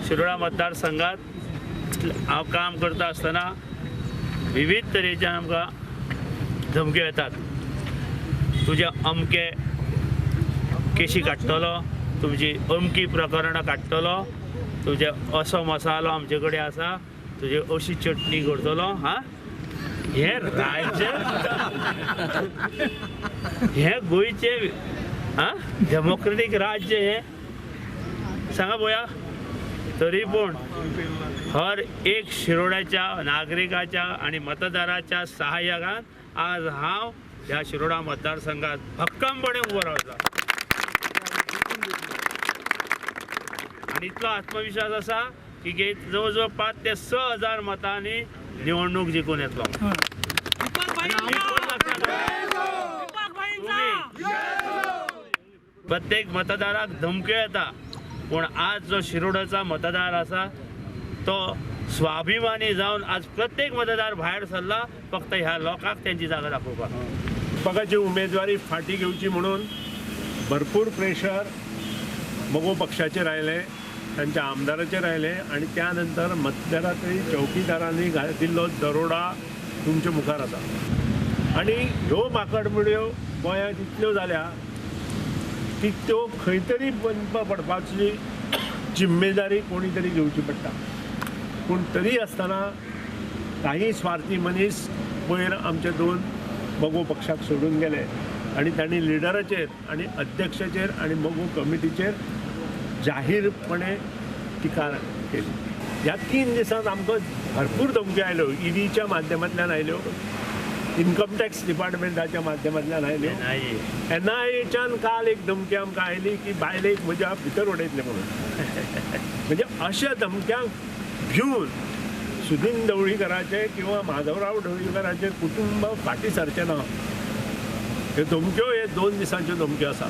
शिरोडा मतदारसंघात हांव काम करता आसतना विविध तरेच्या आमकां धमक्यो येतात. तुजे अमके केशी काडटलो, तुमची अमकी प्रकरणां काडटलो, तुजे असो मसालो आमचे कडेन आसा, तुजी अशी चटणी करतलो. हां, हें राज्य, हें गोंयचें हां डेमोक्रेटीक राज्य हें सांगा पळोवया. तरी पूण हर एक शिरोड्याच्या नागरिकाच्या आनी मतदाराच्या सहाय्यान आज हांव ह्या शिरोडा मतदारसंघात भक्कमपणे उबो रावला आनी इतलो आत्मविश्वास आसा की जवळ जवळ 5 ते 6 हजार मतांनी निवडणूक जिखून येतलो. प्रत्येक मतदाराक धमक्यो येता, पूण आज जो शिरोडाचा मतदार आसा तो स्वाभिमानी जावन आज प्रत्येक मतदार भायर सरला फक्त ह्या लोकांक तेंची जागा दाखोवपाक. पक्षाची उमेदवारी फाटी घेवची म्हणून भरपूर प्रेशर मगो पक्षाचेर आयलें, तांच्या आमदाराचेर आयलें आनी त्या नंतर मध्यरात्री चौकीदारांनी घातिल्लो दरोडा तुमच्या मुखार आसा. आनी ह्यो माकडमिड्यो गोंयांत इतल्यो जाल्या की त्यो खंय तरी बंद पडपाची जिम्मेदारी कोणी तरी घेवची पडटा. पूण तरी आसतना काही स्वार्थी मनीस पयर आमचे 2 मगो पक्षाक सोडून गेले आनी तांणी लिडराचेर आनी अध्यक्षाचेर आनी मगो कमिटीचेर जाहीरपणे टिका केली. ह्या 3 दिसांत आमकां भरपूर धमक्यो आयल्यो, ईडीच्या माध्यमांतल्यान आयल्यो, इन्कम टॅक्स डिपार्टमेंटाच्या माध्यमांतल्यान आयल्यो, एनआयएच्यान काल एक धमकी आमकां आयली की बायलेक म्हज्या भितर उडयतले म्हणून. म्हणजे अशा धमक्यांक भिवन सुदीन ढवळीकराचे किंवा माधवराव ढवळीकराचे कुटुंब फाटीं सरचें ना. ह्यो धमक्यो हे 2 दिसांच्यो धमक्यो आसा.